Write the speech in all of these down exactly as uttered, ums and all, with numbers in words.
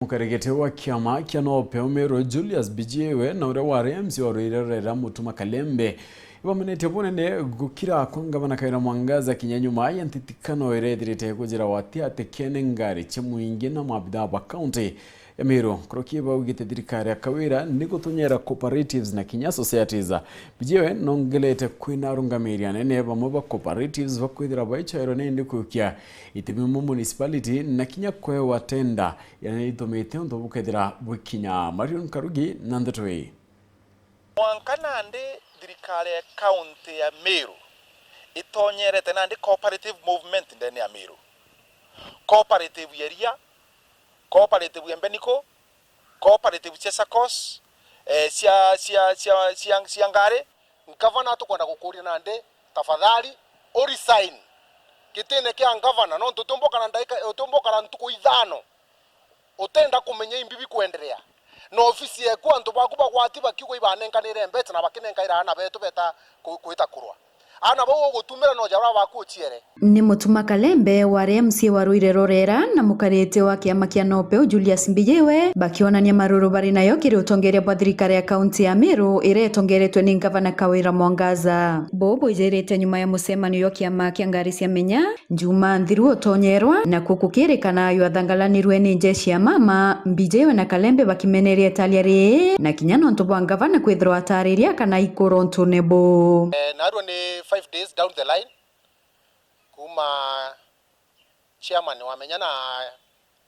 Mukaregete wa kiama kia Nope Umiru Julius Bijiwe na uria wari M C wa Rwirerera Mutuma Kalembe ibamenetie bunene gukira kwa ngavana Kawira Mwangaza kinya nyuma ya ntitikano iria ithirite kujira wati atekene ngari cia mwingi na maabithaa ba kaunti ya Meru. Nkuruki baugite thirikari ya Kawira ni gutonyera cooperatives na kinya societies. Bijiwe nongelete kwina arungamiri anene bamwe ba cooperatives bakwithira baicoerwa nindi kuukia itumi mu municipality na kinya kwewa tenda iria itumite untu bukethira bwikinya. Marion Karugi na ndeto ii. Mwanka nandi thirikari ya kaunti ya Meru itonyerete nandi cooperative movement ndene ya Meru. Cooperative ya iria, cooperative ya mbeniko, cooperative cia saccos, eh, cia, cia, cia, cia, cia ngari. Ngavana, tukwenda gukuria nandi, tafadhali, u resign gitine kia ngavana, nontu utiumba ukara ndaika, utiumba ukara ntuku ithano utenda kumenya imbi bikwenderea. Na ofisi yeku, antu baku bagwati bakiuga ibanenkanire mbeca na bakinenkaira aana betu beta ku-, kwita kurwa. Aana bau ugutumira no ja baria baku uciere. Ni Mutuma Kalembe wari M C A wa Rwirerera na mukarite wa kiama kia Nope u Julius Mbijiwe bakionania maruru bari nayo kiri utongeria bwa thirikari ya kaunti ya Meru iria itongeretwe ni ngavana Kawira Mwangaza. Buu bwijirite nyuma ya mucemanio jwa kiama kia ngari cia menya Njuma nthiru utonyerwa, naku kukirikana jwathangalanirwe ni njeshi ya mama, Mbijiwe na Kalembe bakimeneria italia rii, na kinya nontu bwa ngavana kwithirwa atariria kana ikuru untune buu. Eh, narua ni five days down the line, kuma chairman wa menya na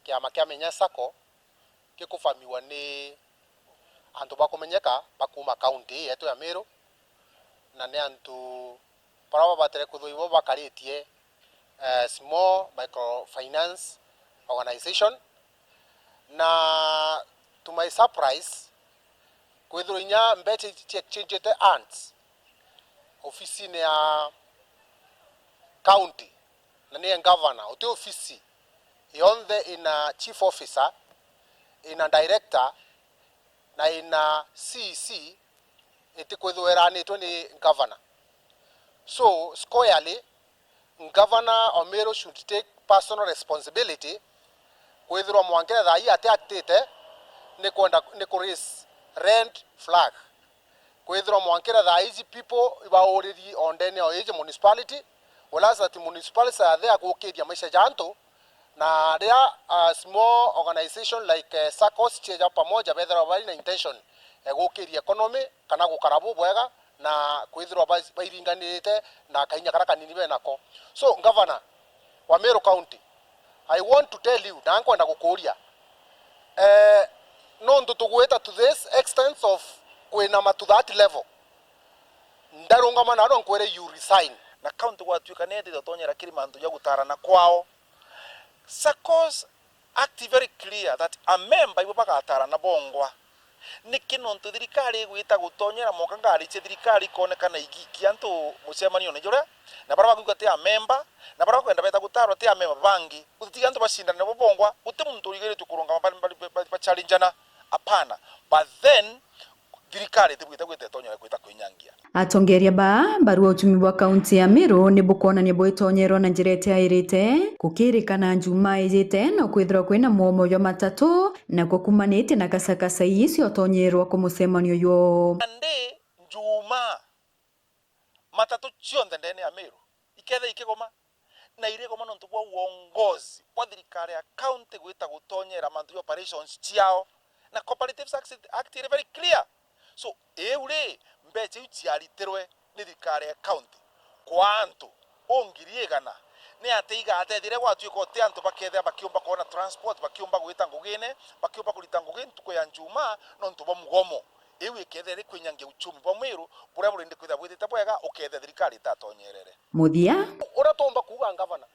kiama kia menya sacco gikufamiwa ni antu bakumenyeka ba kuuma kaunti yetu ya Meru, na ni antu baria babatire kwithirwa ibo bakaritie, eh, small microfinance organization. Na to my surprise, kwithirwa inya mbeca ici cia exchange hands ofisine ya county, na niye governor, uti ofisi yonthe ina chief officer, ina director, na ina C E C itikwithirwa iranitwe ni governor. So, squarely, governor o Meru should take personal responsibility kwithirwa mwankire thaa ii atiaktite ni kwenda, ni ku raise red flag. Kwithirwa mwankire thaa iji people ibauriri o ndene o iji municipality, whereas that municipalities are there gukiria maisha ja antu, na riria, uh, small organization like, uh, saccos cieja pamoja, bethirwa bari na intention ya gukiria economy kana gukara bubwega na kwithirwa bai-, bairinganirite na kainya karia kanini benako. So, governor wa Meru County, I want to tell you, na nkwenda gukuria, eh, nontu tugwita to this extent of kwinama to that level, ndarungama naro nkwire you resign. Na county gwatuika ni ititonyera kiri mantu ja gutarana kwao. Saccos act very clear that a member ibo bagatarana bongwa. Niki? Nontu thirikari igwita gutonyera mwanka ngari cia thirikari ikonekana igiikia antu mucemanione juria, na baria bakwigua ti a member, na baria bakwenda beta gutarwa ti a member bangi. Gutitiga antu bacindane nabo bongwa, guti muntu urigiritue kurungama bari, bari, bari, bachalenjana. Apana. But then, thirikari itibwite gwita itonyera kwita kwinyangia. Atongeria baa barua utumi bwa kaunti ya Meru ni bukwonania bwitonyerwa na njira itiairite, gukirikana Njumaa ijite no kwithirwa kwina mwomo jwa matatu, na kukumanitie na kasakasa ii ciotonyerwa ku mucemanio juu. Nandi Njumaa, matatu cionthe ndene ya Meru ikethira ikigoma, na irigoma nontu bwa uongozi bwa thirikari ya county gwita gutonyera mantu ja operations ciao, na Cooperatives Act, Act iri very clear. So, iu ri, mbeca iu ciaritirwe ni thirikari ya county kwa antu u ngiri igana, ni atia igateethia riria gwatuika uti antu bakethira bakiumba kwona transport, bakiumba gwita ngugine, bakiumba kurita ngugi ntuku ya Njumaa nontu bwa mugomo? Iu ikethira iri kwinyangia uchumi bwa Meru buria burindi kwithira bwithite bwega, ukethira thirikari itatonyerere. Muthia. Uria tuumba kuuga, Ngavana,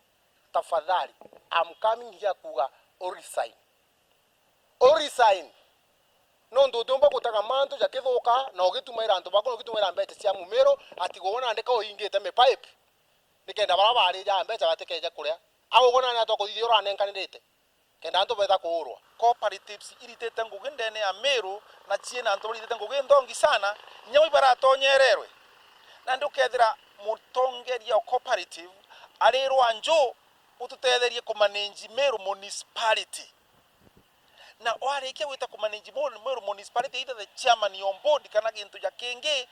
tafadhali, I'm coming here kuuga u resign. U resign. Nontu utiumba gutega mantu jakithuka na ugitumaira antu baku na ugitumaira mbeca cia Mumiru, ati gwona ndika uingite mipipe. Nikenda baria barijaa mbeca batikeje kuria. Au gwona ni atia ukuthithia uranenkanirite? Kenda antu beta kuurwa. Cooperatives iritite ngugi ndene ya Meru na ciina antu baritite ngugi nthongi sana, inya bo ibaratonyererwe. Nandi ukethira mutongeria o cooperative arirwa nju, ututetherie kumanage Meru municipality. Na warikia gwita kumanage Meru Municipality, either the chairman on board kana gintu ja kingi,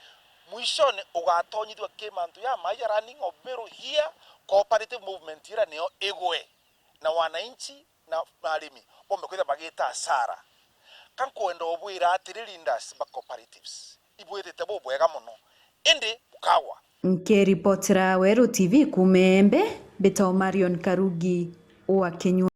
mwishone ugatonyithua ki mantu ya mai ja running of Meru here, cooperative movement ira niyo igwe, na wananchi na arimi bombe kwithira bagita hasara. Ka nkwenda ubwira atiri, leaders ba cooperatives ibwitite bubwega mono, indi bukagwa. Nkiripotera Weru T V kuuma Embe, mbitagwa Marion Karugi wa Kinyua.